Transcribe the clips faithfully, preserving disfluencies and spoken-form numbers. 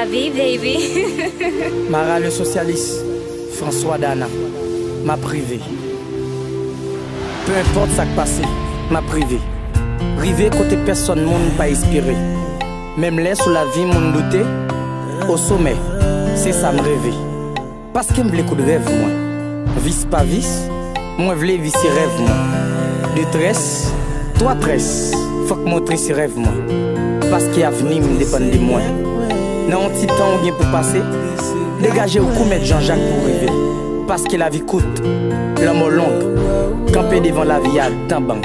Viv, baby. Mara le sosyalis, François Dana, m ap rive. Pe enpòt sa k pase, m ap rive. Rive kote pèsòn moun pa espere. Menm lè sou lavi moun doute, o somè, se sa m reve. Paske m vle koud rèv mwen. Vis pa vis, mwen vle vise rèv mwen. De très, twa très, fòk mwen trese rèv mwen. Paske avni m depann de mwen. Nan yon ti tan ou gen pou pase, degaje w kou mèt Jan Jak pou w rive. Paske lavi kout, lanmò long, kanpe devan lavi a dan bang.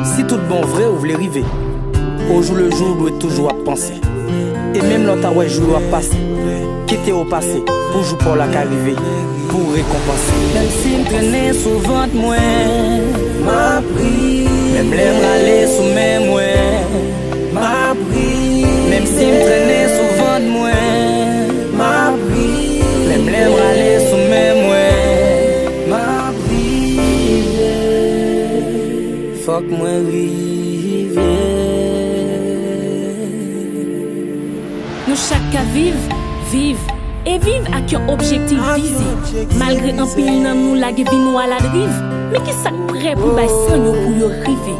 Si tout bon vre ou vle rive, au jour le jour ou dwe toujou ap panse. E menm lè w ta wè jou yo ap pase, kite yo pase pou jou pa w la ka rive, pou w rekonpanse. Menm si m trennen sou vant mwen, m ap ri. Menm lè m rale sou men mwen, m ap ri. Menm si m trennen sou vant mwen, m ap ri. Menm lè m rale sou men mwen, m ap ri. Fòk mwen rive. Nou chak ka viv, viv, e viv ak yon objektif vize. Malgre anpil nan nou lage vi nou aladriv, men ki sa k prè pou bay san yo pou yo rive?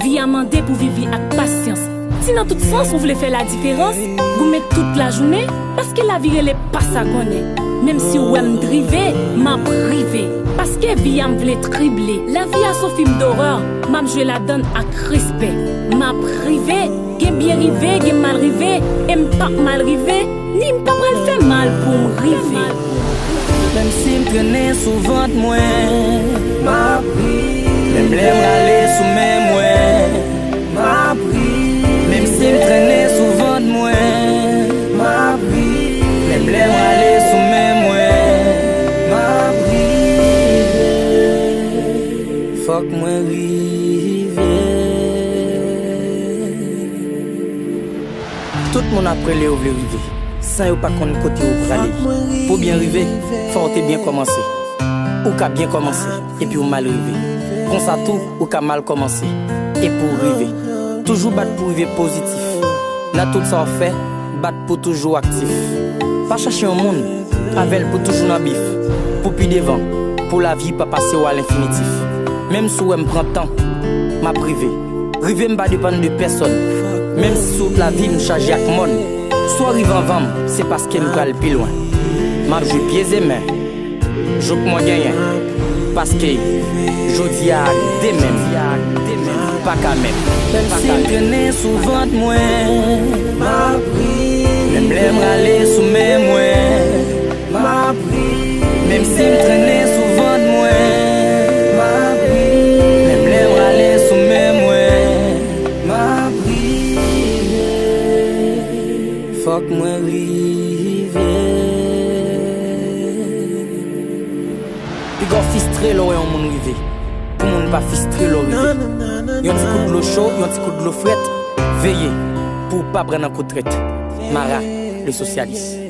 Vi a mande pou viv li ak pasyans. Si nan tout sans ou vle fè ladiferans, goumen tout lajounen, paske lavi rele pa sa konnen. Menm si w wè m drive, m ap rive. Paske vi a m vle trible. Lavi a s on fim dorè, m ap jwe ladann ak respè. M ap rive, gen byen rive, gen mal rive, e m p ap mal rive, ni m pa pral fè mal pou m rive. Menm si m trennen sou vant mwen, m ap ri. Menm lè m rale sou men mwen, m ap ri. Menm si m trennen sou vant mwen, m ap ri. Menm lè m rale sou men mwen, m ap rive. Fòk mwen rive. Tout moun ap rele yo vle rive, san yo pa konn kote yo prale. Pou byen rive, fò w te byen kòmanse. Ou ka byen kòmanse, epi w mal rive. Konsa tou, ou ka mal kòmanse, epi w rive. Toujou bat pou rive pozitif. Nan tout sa w ap fè, bat pou toujou aktif. Pa chache yon moun, avè l pou toujou nan bif. Pou pi devan, pou lavi pa pase w a lenfinitif. Menm si w wè m pran tan, m ap rive. Rive m pa depann de pèsòn. Menm si sou wout lavi m chaje ak mòn, si w rive anvan m, se paske m pral pi lwen. M ap jwe pye e men, jouk mwen genyen. Paske jodi a ak demen m pa ka menm. Menm si m trennen sou vant mwen, m ap ri. Menm lè m rale sou men mwen, m ap ri. Menm si m trennen sou vant mwen, m ap ri. Menm lè m rale sou men mwen, m ap rive. Fòk mwen rive. Piga w fistre lè w wè yon moun rive. Pou moun pa fistre lè w rive. Yon ti kout dlo cho, yon ti kout dlo frèt. Veye pou w pa pran nan kou trèt. Mara, le sosyalis.